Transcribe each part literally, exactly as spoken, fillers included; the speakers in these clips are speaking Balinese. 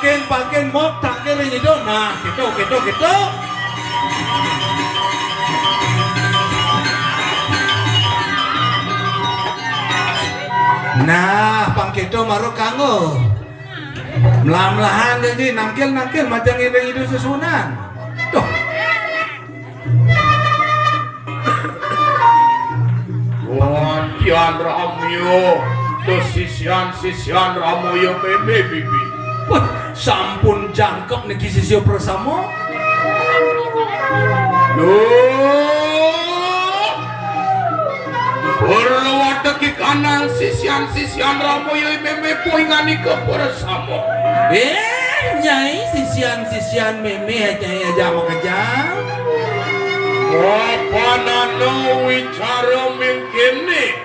Pakin, pakin, mok, tangkil ring idup. Nah, gitu, gitu, gitu. Nah, pang gitu marep kanggo. Mlah-mlahan dadi nangkil-nangkil majeng ring idup sesuunan. Duh. Wah, Dian Ramya, to sisian-sisian Ramaya mémé bibi. Wah, sampun jangkep niki sisia prasama. Duh. Berlewateki kanang sisian-sisian Ramaya mémé poinganika prasama. Eh, Nyai, sisian-sisian mémé, Nyai, aja makejang. Apanana wicara mangkéné.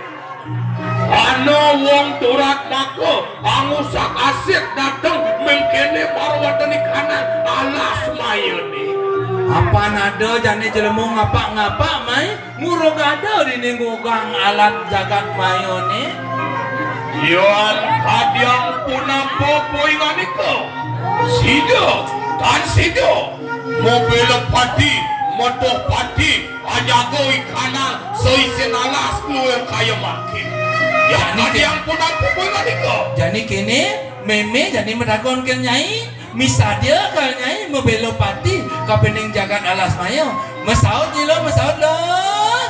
Ana wong turatmaka angusak-asik dateng mangkéné marwateni kanang alas mayané. Apanada jani jelema ngapak-ngapak, Mai? Murug ada dini ngugang alas jagat mayané. Yan kadiang punapa poinganika? Sida, tan sida, mabéla pati, metuh pati, ajaga ikanang saisin alas kluwih kaya mangkin. Yan kadiang punapa poinganika? Jani kéné, mémé jani matakon kén Nyai. Misadia ka Nyai mabéla pati kapining jagat alas maya. Masaut Nyai Luh, masaut Luh.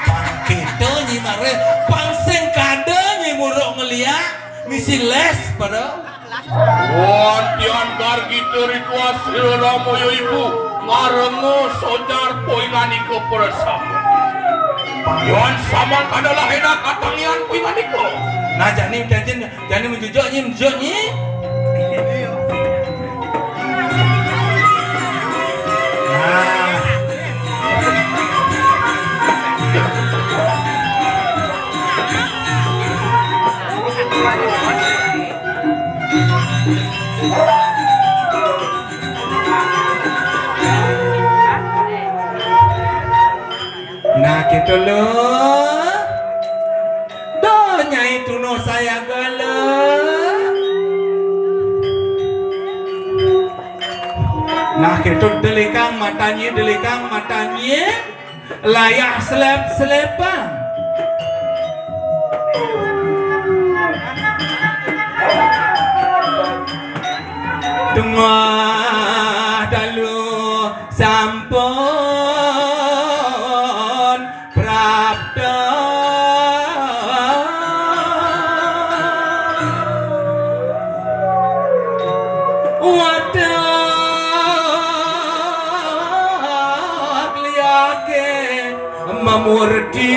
Pang kéto Nyai marep, pang sing kada Nyai muruk ngeliak, misi les pada. Wantian gargita ritual sira Ramaya ibu ngarenga sojar poinganika prasama. Yan samang kada lahinak katangian poinganika. Nah, jani, jani, jani menjujuk Nyai, menjujuk Nyai. Nah. Nah, kéto Luh. Duh, Nyai tuna sayaga Luh. Nah, kéto delikang mata Nyai, delikang mata Nyai. Layah selep-selepan. Tengah dalu sampun prapta. Watak liaké mamurti.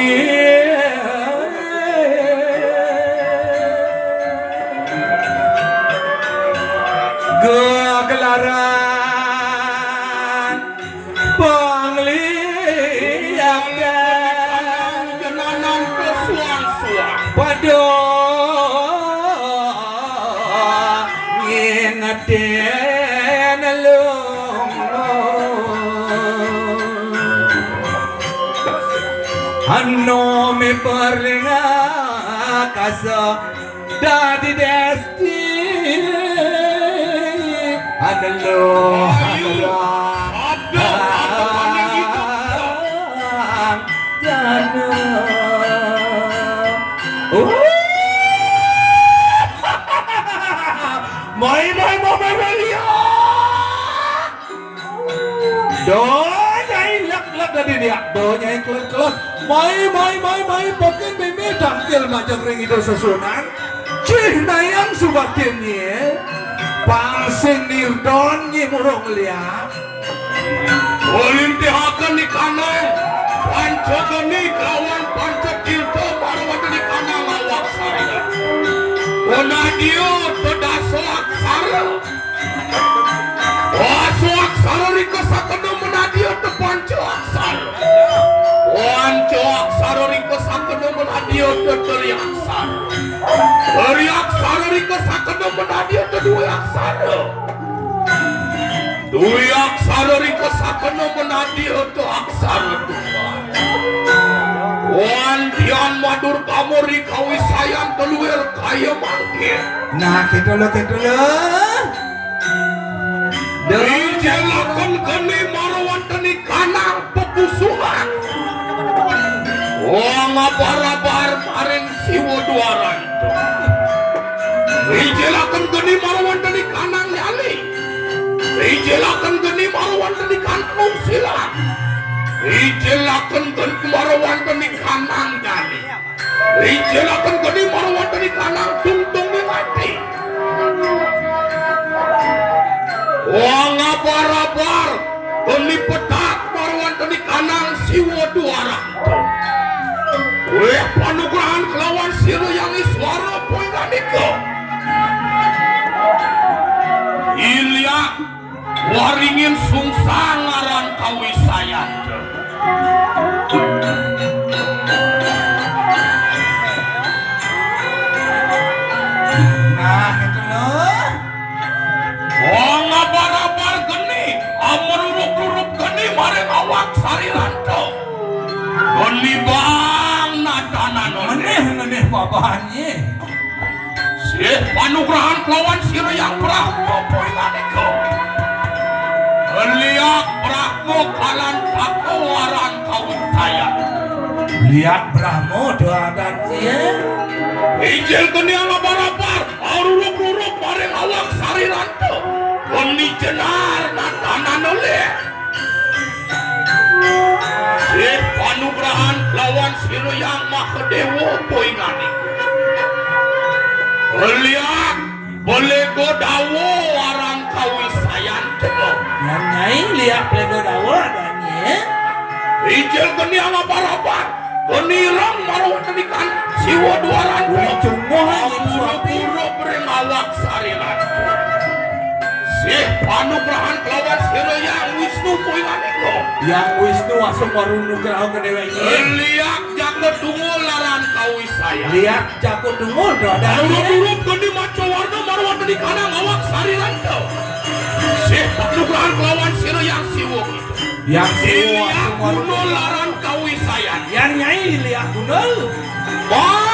Gegelaran pangliakan. Pada ngingetin lunga. Anu miperlinga kasa dadi desti. Aduh, aduh. Aduh, aduh, aduh, aduh. Jana. Uh. Mai, mai, mai, mai, mai, liak. Duh, Nyai lek-lek dadi liak. Duh, Nyai kelek-kelek. Mai, mai, mai, mai, pakin mémé tangkil majeng ring Ida Sesuunan. Cihnayang subaktin Nyai. Pang sing nirdon Nyai muruk ngeliak. Ulintihaken ikanang, panca geni kalawan panca tirta marwateni kanang awaksara. Punadia tedasa aksara. Dasa aksara rika sakena punadia tepanca aksara. Panca aksara rika sakena punadia teteri aksara. Teri aksara rika sakena punadia tedué aksara. Dwi aksara ri kasakena menadi ento aksara tunggal. Wantian madur kamur ri kawisayan teluir kaya mangkin. Nah, gitu lo, gitu lo. Ijelaken geni mara wanteni kanang pepusuhan. Wong abar-abar maring Siwa Dwaranto. Ijelaken geni mara wanteni kanang nyali. Ijelaken geni mara wanteni kanang ungsilan. Ijelaken geni mara wanteni kanang nyali. Ijelaken geni mara wanteni kanang tungtung ning ati. Wong abar-abar geni petak mara wanteni kanang Siwa Dwaranto. Wih panugrahan kelawan sira Hyang Iswara poinganika. Ilia waringin sungsang aran kawisayan. Nah, gitu lo. Wong abar-abar geni, amrurup-rurup geni maring awak sariranta. Geni bang nadanan olih. Meneh, meneh babahane. Sih panugrahan kelawan sira Hyang Brahma poinganika. Liak Brahma kalantaka aran kawisayan. Liak Brahma doadan cie. Injil geni abar-abar, arurup-rurup maring awak sariranta. Geni jenar nadanan olih. Sih panugrahan kelawan sira Hyang Mahadewa poinganika. Liak Blega Dawa aran kawisayan cemok. Yan Nyai, Liak Blega Dawa adanya. Injil geni abar-abar. Geni ireng mara wanteni kanang Siwa Dwaranto. Wih, cunguh, angin suapi. Pura-pura bring awak sariranta. Sih panugrahan kelawan sira Hyang Wisnu poinganika. Hyang Wisnu asung marunugraha ka déwék. Liak Jaka Tungul aran kawisayan. Liak Jaka Tungul doadan. Urup-urup geni maca warna mara wanteni kanang awak sariranta. Sih panugrahan kelawan sira Hyang Siwa. Hyang Siwa Liak Gundul aran kawisayan. Yan Nyai, Liak Gundul. Wah,